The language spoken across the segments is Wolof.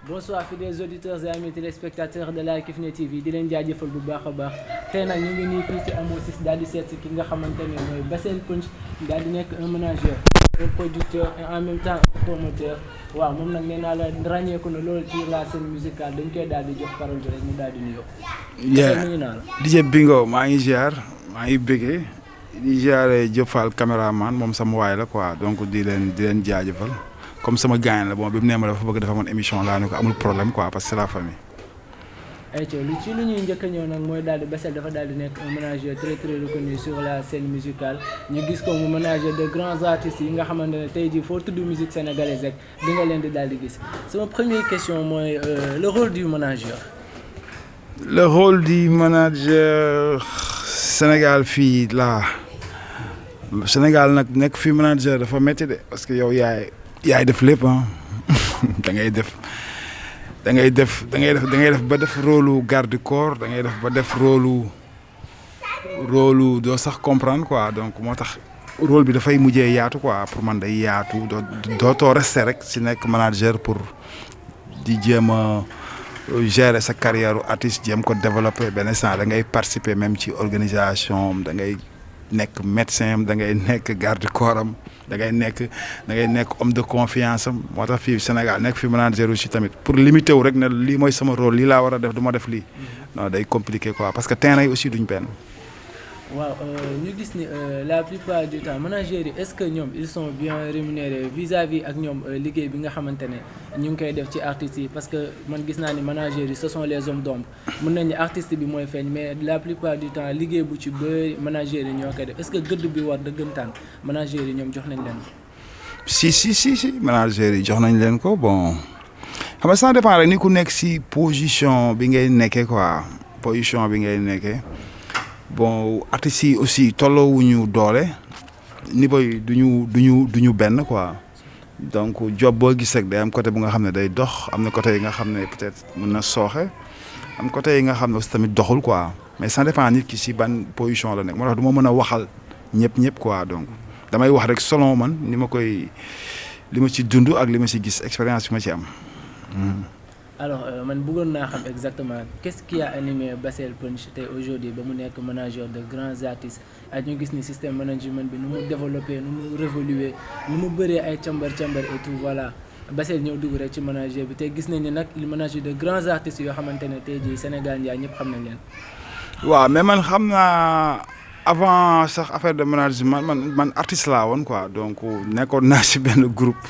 Bonsoir fidèles auditeurs et amis téléspectateurs de la Kifne TV di leen jaajëfal bu baax a baax tey nag ñu ngi nii fii ci Hamo 6 daal di seet si ki nga xamante ne mooy Bassel Punch daal di nekk un manager un producteur et en même temps un promoteur waaw moom nag nee naa la ràññeeku na loolu ci la scène musicale dañ koy daal di jox parole bi rek mu daal di nuyoo. nuyu naa la. DJ Bingo maa ngi ziar maa ngi bëggee di ziare Diop Fall caméraman moom sama waay la quoi donc di leen jaajëfal. comme sama gaañ la bon bi mu nee ma dafa bëgg dafa amoon émission laa ne ko amul problème quoi parce que c'est la famille. ayca lu ci lu ñuy njëkk a ñëw nag mooy daal di Bassel dafa daal di nekk un manager très très reconnu sur la scène musicale ñu gis ko mu manager de grands artistes yi nga xamante ne tey jii foo tudd musique sénégalaise rek di nga leen di daal di gis sama première question mooy le rôle du manager. le rôle du manager Sénégal fii la Sénégal nag nekk fii manager dafa métti de parce que yow yaay def lépp ah da ngay def ba def rôle garde corps da ngay def ba def rôle doo sax comprendre quoi donc moo tax rôle bi dafay mujjee yaatu quoi pour man day yaatu dootoo rester rek si nekk manager pour di jéem a gérer sa carrière artiste jéem ko développer benn instant da ngay participer même ci organisation da ngay nekk médecin da ngay nekk garde corps am da ngay nekk homme de confiance am moo tax fii Sénégal nekk fi manager aussi tamit pour limiter wu rek ne lii mooy sama rôle lii laa war a def du ma def lii non day compliqué quoi parce que terrain yi aussi duñ benn. waaw ñu gis ni la plupart du temps managers yi est-ce que ñoom ils sont bien rémunérés vis-à-vis ak ñoom liggéey bi nga xamante ne ñu ngi koy def ci artistes yi parce que man gis naa ni managers yi ce sont les hommes d'ombre mën nañu artiste bi mooy feeñ mais la plupart du temps liggéey bu ci bëri managers yi ñoo koy def est-ce que gëdd bi war dëggantaan managers yi ñoom jox nañ leen ko. si managers yi jox nañ leen ko bon xam nga ça dépend rek ni ku nekk si position bi ngay nekkee quoi position bi ngay nekkee. bon artistes yi aussi tolloowuñu doole niveau yi duñu benn quoi donc job boo gis rek day am côté bu nga xam ne day dox am na côté yi nga xam ne peut-être mën na sooxe am côté yi nga xam ne aussi tamit doxul quoi mais ça dépend nit ki si ban position la nekk moo tax du ma mën a waxal ñëpp quoi donc damay wax rek selon man li ma ci dund ak li ma ci gis expérience bi ma ci am. alors man bëggoon naa xam exactement qu'est-ce qui a animé Bassel Punch tey aujourd'hui ba mu nekk manager de grands artistes ak ñu gis ni système management bi nu mu développé nu mu révolué nu mu bëree ay càmbar et tout voilà Bassel ñëw dugg rek ci manager bi tey gis nañ ne nag il manager de grands artistes yoo xamante ne tey jii Sénégal njaay ñëpp xam nañ leen. waaw mais man xam naa avant sax affaire de management man artiste laa woon quoi donc nekkoon naa ci benn groupe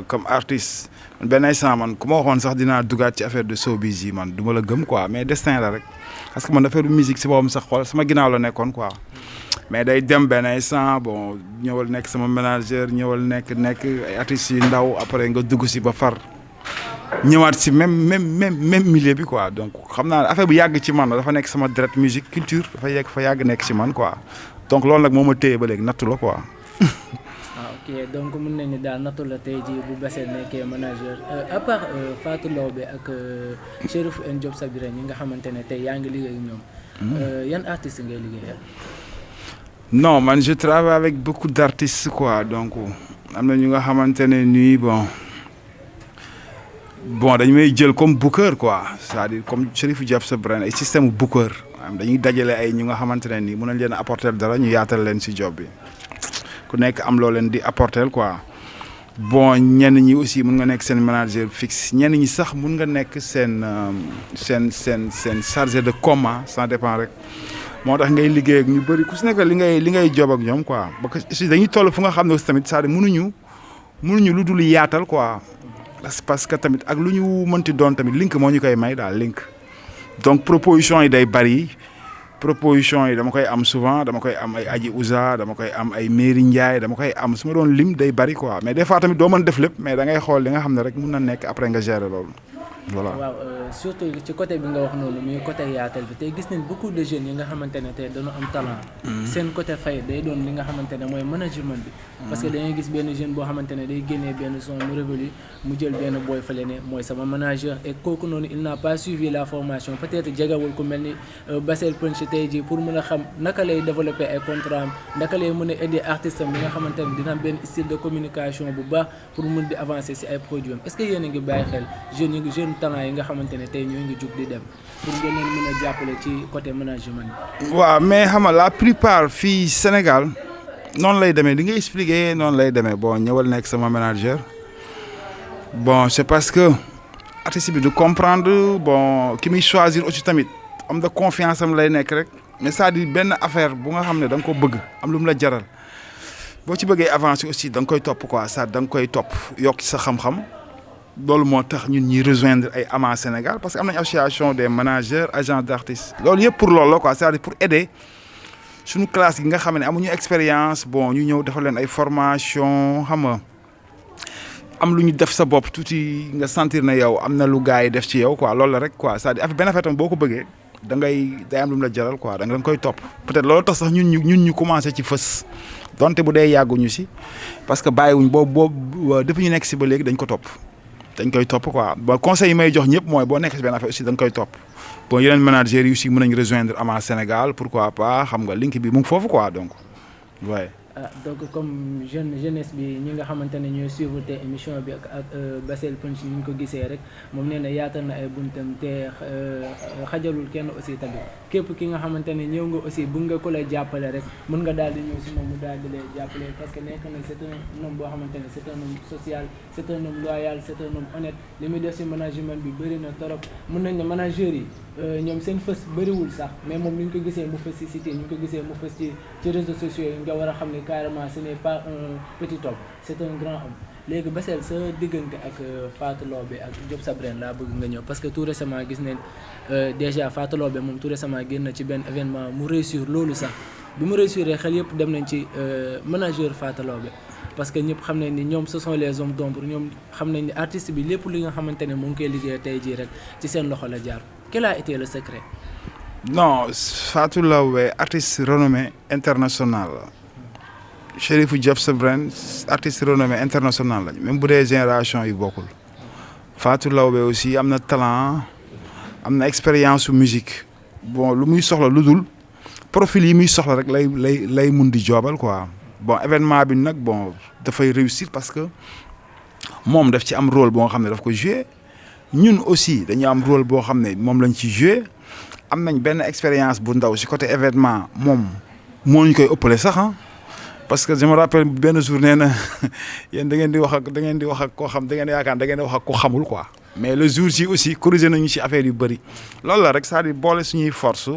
comme artiste. benn instant man ku ma waxoon sax dinaa dugaat ci affaire de showbiz yi man du ma la gëm quoi mais destin la rek parce que man affaire musique si boppam sax xool sama ginnaaw la nekkoon quoi mais day dem benn instant bon ñëwal nekk sama manager ñëwal nekk ay artistes yi ndaw après nga dugg si ba far ñëwaat si même milieu bi quoi donc xam naa affaire bu yàgg ci man dafa nekk sama deret musique culture dafa yàgg nekk si man quoi donc loolu nag moo ma téye ba léegi nattu la quoi. ok donc mën nañu daal nattu la tey jii bu Bassel nekkee manager à part Fatou Laobé ak Chérif and Diop Sabira ñi nga xamante ne tey yaa ngi liggéey ak ñoom yan artistes ngay liggéeyal. non man je travaille avec beaucoup d'artistes quoi donc am na ñu nga xamante ne nii bon dañu may jël comme booker quoi c'est-à-dire comme Chérif Diop Sabira ay système booker dañuy dajale ay ñu nga xamante ne nii mën nañ leen a apporter dara ñu yaatal leen ci job bi. ku nekk am loo leen di apporter quoi bon ñenn ñi aussi mun nga nekk seen manager fixe ñenn ñi sax mun nga nekk seen chargé de com ça dépend rek moo tax ngay liggéey ak ñu bëri ku si nekk li ngay job ak ñoom quoi parce que dañuy toll fu nga xam ne aussi tamit c'est-à-dire mënuñu lu dul yaatal quoi parce que tamit ak lu ñu mënti doon tamit link moo ñu koy may daal link donc proposition yi day bari. proposition yi dama koy am souvent dama koy am ay Aji Ouza dama koy am ay Mairie Ndiaye dama koy am su ma doon lim day bari quoi mais des fois tamit doo mën def lépp mais da ngay xool li nga xam ne rek mun na nekk après nga gérer loolu. voilà. waaw surtout ci côté bi nga wax noonu muy côté yaatal bi tey gis nañ beaucoup de jeunes yi nga xamante ne tey dañu am talent. seen côté fay day doon li nga xamante ne mooy management bi. parce que dañuy gis benn jeune boo xamante ne day génnee benn son mu révolu mu jël benn boy fële ne mooy sama manager et kooku noonu il n'a pas suivi la formation peut-être jegewul ku mel ni Bassel Punch tey jii pour mën a xam naka lay développer ay contrat am naka lay mën a aider artiste am bi nga xamante ne dina am benn style de communication bu baax pour mën di avancer ci ay produits am est-ce que yéen a ngi bàyyi xel jeunes talent yi nga xamante ne tey ñoo ngi jug di dem pour ngeen leen mën a jàppale ci côté management bi. waaw mais xam nga la plupart fii Sénégal noonu lay demee li nga expliquer noonu lay demee bon ñëwal nekk sama manager bon c'est parce que artiste bi du comprendre bon ki muy choisir aussi tamit am da confiance am lay nekk rek mais c'est-à-dire benn affaire bu nga xam ne da nga ko bëgg am lu mu la jaral boo ci bëggee avancer aussi da nga koy topp quoi ça da nga koy topp yokk sa xam-xam. loolu moo tax ñun ñuy rejoindre ay AMA Sénégal parce que am nañ association des managers agents d'artistes loolu yëpp pour loolu la quoi c'est-à-dire pour aider suñu classe gi nga xam ne amuñu expérience bon ñu ñëw defal leen ay formation xam nga am lu ñu def sa bopp tuuti nga sentir na yow am na lu gars yi def ci yow quoi loolu la rek quoi c'est-à-dire affaire benn affaire tam boo ko bëggee da ngay day am lu mu la jaral quoi da nga koy topp peut-être loolu tax sax ñun ñu commencé ci fës donte bu dee yàgguñu si parce que bàyyiwuñ boobu depuis ñu nekk si ba léegi dañ ko topp. dañ koy topp quoi bon conseil yi may jox ñëpp mooy boo nekk si benn affaire aussi da nga koy topp bon yeneen managers yi aussi mën nañ rejoindre AMA Sénégal pourquoi pas xam nga link bi mu ngi foofu quoi donc ouais. donc comme jeunesse bi ñi nga xamante ne ñooy suivre te émission bi ak Bassel Punch ni ñu ko gisee rek moom nee na yaatal na ay buntam te xajalul kenn aussi tamit képp ki nga xamante ne ñëw nga aussi bëgg nga ko lay jàppale rek mën nga daal di ñëw si moom mu daal di lay jàppale parce que nekk na c'est un homme boo xamante ne c'est un homme social c'est un homme loyal c'est un homme honnête li muy def si management bi bëri na torop mën nañ ne managers yi ñoom seen fës bëriwul sax mais moom ni ñu ko gisee mu fës si cité ñu ko gisee mu fës ci réseaux sociaux yi nga war a xam ne carrément ce n'est pas un petit homme c'est un grand homme léegi Bassel sa diggante ak Fatou Laobé ak Diop Sabrène laa bëgg nga ñëw parce que tout récemment gis nañ déjà Fatou Laobé moom tout récemment génn ci benn événement mu réussir loolu sax bi mu réussir xel yëpp dem nañ ci manager Fatou Laobé parce que ñëpp xam nañ ni ñoom ce sont les hommes d'ombre ñoom xam nañ ni artiste bi lépp li nga xamante ne mu ngi koy liggéey tey jii rek ci seen loxo la jaar quel a été le secret. non Fatou Laobé artiste renommé international Chérifou Diop Sabrène artiste renommé international lañu même bu dee génération yi bokkul Fatou Laobé aussi am na talent am na expérience su musique bon lu muy soxla lu dul profil yi muy soxla rek lay mun di joobal quoi bon événement bi nag bon dafay réussir parce que moom daf ci am rôle boo xam ne daf ko joué ñun aussi dañu am rôle boo xam ne moom lañ ci joué am nañ benn expérience bu ndaw si côté événement moom moo ñu koy ëppale sax parce que je me rappelle benn jour nee na yéen da ngeen di wax ak koo xam da ngeen yaakaar da ngeen di wax ak ko xamul quoi mais le jour ci aussi corrigé nañu ci affaire yu bëri loolu la rek c'est-à-dire boole suñuy force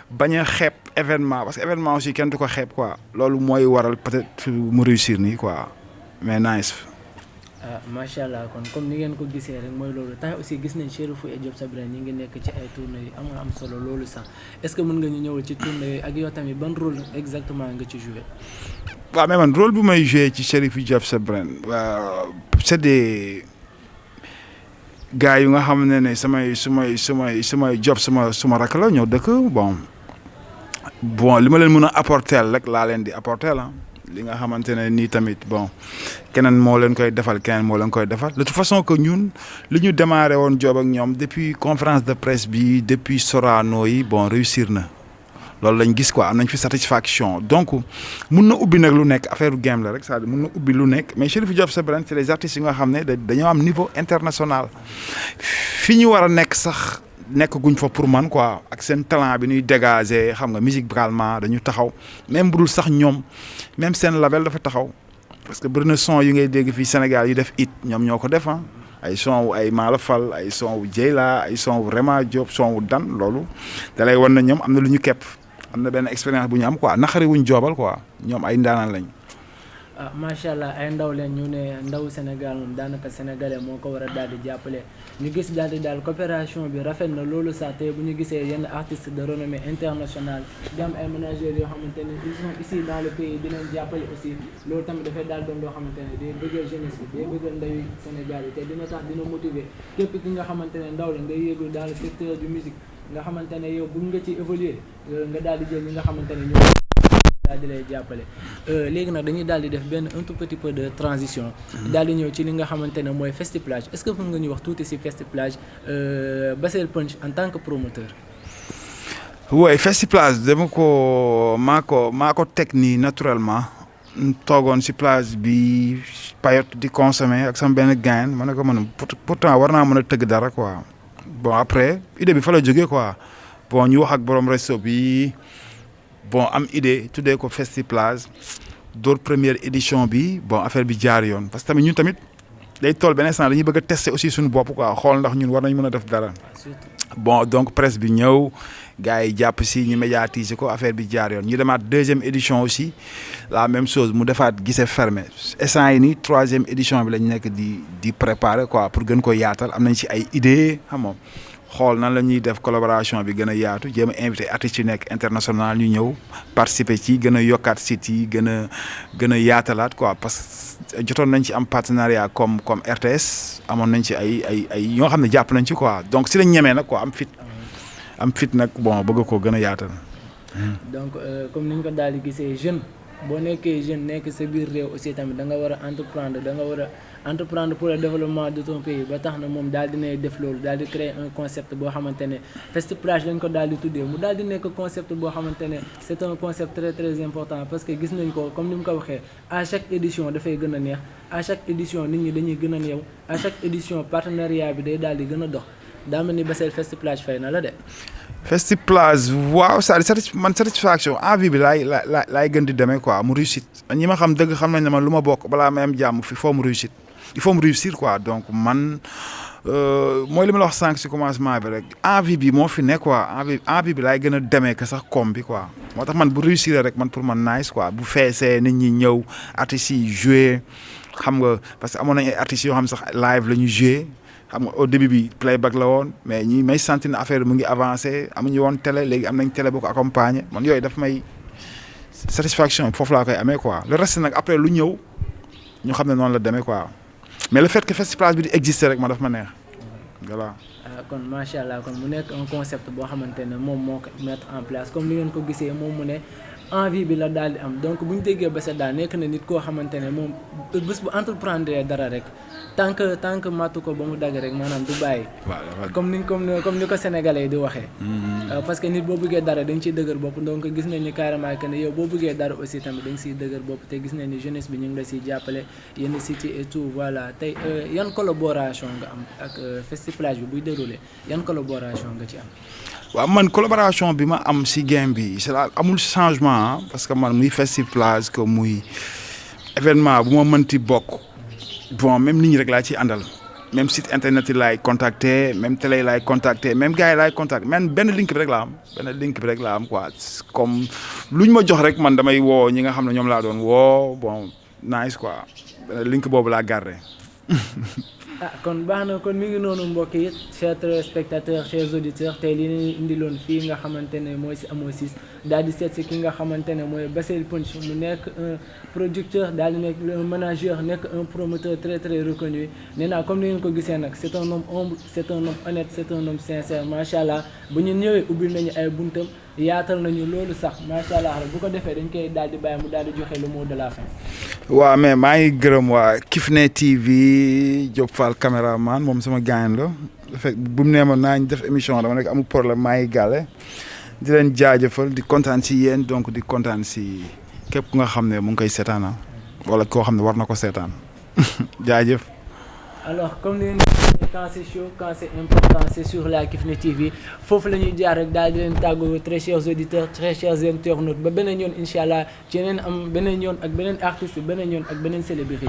bañ a xeeb événement parce que événement aussi kenn du ko xeeb quoi loolu mooy waral peut-être mu réussir nii quoi mais nice. macha allah kon comme ni ngeen ko gisee rek mooy loolu tax aussi gis nañ Chérifou et Diop Sabrène ñi ngi nekk ci ay tournées yu am solo loolu sax est-ce que mën nga ñu ñëwal ci tournées yooyu ak yow tamit ban rôle exactement nga ci joué. waaw mais man rôle bu may joué ci Chérifou Diop Sabrène c'est des gars yu nga xam ne sumay job suma rakk la ñoo dëkk bon li ma leen mën a apporter rek laa leen di apporter la li nga xamante ne nii tamit bon keneen moo leen koy defal de toute façon que ñun li ñu démarré woon job ak ñoom depuis conférence de presse bi depuis Sorano yi bon réussir na loolu lañ gis quoi am nañ fi satisfaction donc mun na ubbi nag lu nekk affaire game la rek c'est-à-dire mun na ubbi lu nekk mais Chérifou Diop Sabrène c'est des artistes yi nga xam ne dañoo am niveau international fi ñu war a nekk sax nekk guñ fa pour man quoi ak seen talent bi ñuy dégager xam nga musicalement dañu taxaw même bu dul sax ñoom même seen label dafa taxaw parce que bëri na son yu ngay dégg fii Sénégal yu def it ñoom ñoo ko def ay son wu ay Mala Fall ay son wu Dieyla ay son wu Rema Diop son wu Dan loolu da lay wan na ñoom am na lu ñu kepp am na benn expérience bu ñu am quoi naqari wuñ joobal quoi ñoom ay ndaanaan lañ ah macha allah ay ndaw leen ñu ne ndaw Sénégal moom daanaka sénégalais moo ko war a daal di jàppale ñu gis daal coopération bi rafet na loolu sax tey bu ñu gisee yenn artistes de renommée internationale di am ay managers yoo xamante ne ils sont ici dans le pays di leen jàppale aussi loolu tamit dafay daal doon loo xamante ne day bëggal jeunesse bi day bëggal ndawi Sénégal yi te dina tax dina motiver képp ki nga xamante ne ndaw la ngay yëgul dans le secteur du musique nga xamante ne yow bëgg nga ci évoluer nga daal di jël ñi nga xamante ne ñoo daal di lay jàppale léegi nag dañuy daal di def benn un tout petit peu de transition daal di ñëw ci li nga xamante ne mooy Festi-Plage est-ce que mën nga ñu wax tuuti ci Festi-Plage Bassel Punch en tant que promoteur. oui Festi-Plage dama ko maa ko teg nii naturellement toogoon ci plage bi payotte di consommer ak sama benn gain ma ne ko man pourtant war naa mën a tëgg dara quoi bon après idée bi fa la jógee quoi bon ñu wax ak borom resto bi. bon am idée tuddee ko Festi-Plage door première édition bi bon affaire bi jaar yoon parce que tamit ñun tamit day tool benn instant dañuy bëgg a tester aussi suñu bopp quoi xool ndax ñun war nañ mën a def dara bon donc presse bi ñëw gars yi jàpp si ñu médiatiser ko affaire bi jaar yoon ñu demaat deuxième édition aussi la même chose mu defaat guichet fermé instant yi nii troisième édition bi lañ nekk di préparer quoi pour gën ko yaatal am nañ ci ay idées xam nga xool nan la ñuy def collaboration bi gën a yaatu jéem a invité artistes yu nekk international ñu ñëw participer ci gën a yokkaat sites yi gën a yaatalaat quoi parce que jotoon nañ ci am partenariat comme RTS amoon nañ ci ay ñoo xam ne jàpp nañ ci quoi donc si lañ ñemee nag quoi am fit nag bon bëgg ko gën a yaatal. donc comme ni ñu ko daal di gisee jeune boo nekkee jeune nekk sa biir réew aussi tamit da nga war a entreprendre entreprendre pour le développement de ton pays ba tax na moom daal dinay def loolu daal di créer un concept boo xamante ne Festi-Plage lañ ko daal di tuddee mu daal di nekk concept boo xamante ne c'est un concept très très important parce que gis nañ ko comme ni mu ko waxee à chaque édition dafay gën a neex à chaque édition nit ñi dañuy gën a néew à chaque édition partenariat bi day daal di gën a dox daa mel ni Bassel Festi-Plage fay na la de. Festi-Plage waaw man satisfaction envie bi laay gën di demee quoi mu réussite ñi ma xam dëgg xam nañ ne man lu ma bokk balaa may am jàmm il faut mu réussir quoi donc man mooy li ma la wax sànq si commencement bi rek envie bi moo fi nekk quoi envie bi laay gën a demee que sax com bi quoi moo tax man bu réussir rek man pour man nice quoi bu feesee nit ñi ñëw artistes yi jouer xam nga parce que amoon nañ ay artistes yoo xam sax live la ñu jouer xam nga au début bi playback la woon mais ñi may sentir ne affaire mu ngi avancé amuñu woon télé léegi am nañ télé bu ko accompagner man yooyu daf may satisfaction foofu laa koy amee quoi le reste nag après lu ñëw ñu xam ne noonu la demee quoi mais le fait que Festi-Plage bi di exister rek ma daf ma neex voilà. kon macha allah kon mu nekk un concept boo xamante ne moom moo ko mettre en place comme li ngeen ko gisee moom mu ne envie bi la daal di am donc bu ñu déggee Bassel daal nekk na nit koo xamante ne moom bés bu entreprendre dara rek tant que màttu ko ba mu dagg rek maanaam du bàyyi. comme ni ko sénégalais yi di waxee. parce que nit boo bëggee dara dañ ciy dëgër bopp donc gis nañ ni carrément que ne yow boo bëggee dara aussi tamit dañ siy dëgër bopp te gis nañ ni jeunesse bi ñu ngi la siy jàppale yenn sites et tout voilà tey yan collaboration nga am ak Festi-Plage bi buy déroulé yan collaboration nga ci am. waaw man collaboration bi ma am si game bi c'est là amul changement parce que man muy Festi-Plage que muy événement bu ma mënti bokk bon même nit ñi rek laa ciy àndal même site internet yi laay contacter même télé yi laay contacter même gars yi laay contacter man benn link bi rek laa am quoi comme lu ñu ma jox rek man damay woo ñi nga xam ne ñoom laa doon woo bon nice quoi benn link boobu laa garder. kon baax na kon mi ngi noonu mbokk yi chers téléspectateurs chers auditeurs tey li ñu indiloon fii nga xamante ne mooy si Hamo 6 daal di seet si ki nga xamante ne mooy Bassel Punch mu nekk un producteur daal di nekk un manager nekk un promoteur très très reconnu nee naa comme ni ngeen ko gisee nag c'est un homme humble c'est un homme honnête c'est un homme sincère macha allah bu ñu ñëwee ubbil nañu ay buntam yaatal nañu loolu sax macha allah bu ko defee dañ koy daal di bàyyi mu daal di joxe le mot de la fin. waaw mais maa ngi gërëm waa Kifne TV Diop Fall caméraman moom sama gaañ la fekk bu mu nee ma naa ñu def émission dama nekk amul problème maa ngi gàlle di leen jaajëfal di kontaan si yéen donc di kontaan si képp ku nga xam ne mu ngi koy seetaan wala koo xam ne war na ko seetaan jaajëf. alors comme ni quand c'est chaud quand c'est important c'est sur la Kifne TV foofu la ñuy jaar rek daal di leen tàggoo très chers auditeurs très chers internautes ba beneen yoon incha allah ci yeneen am beneen yoon ak beneen artiste beneen yoon ak beneen célébrité.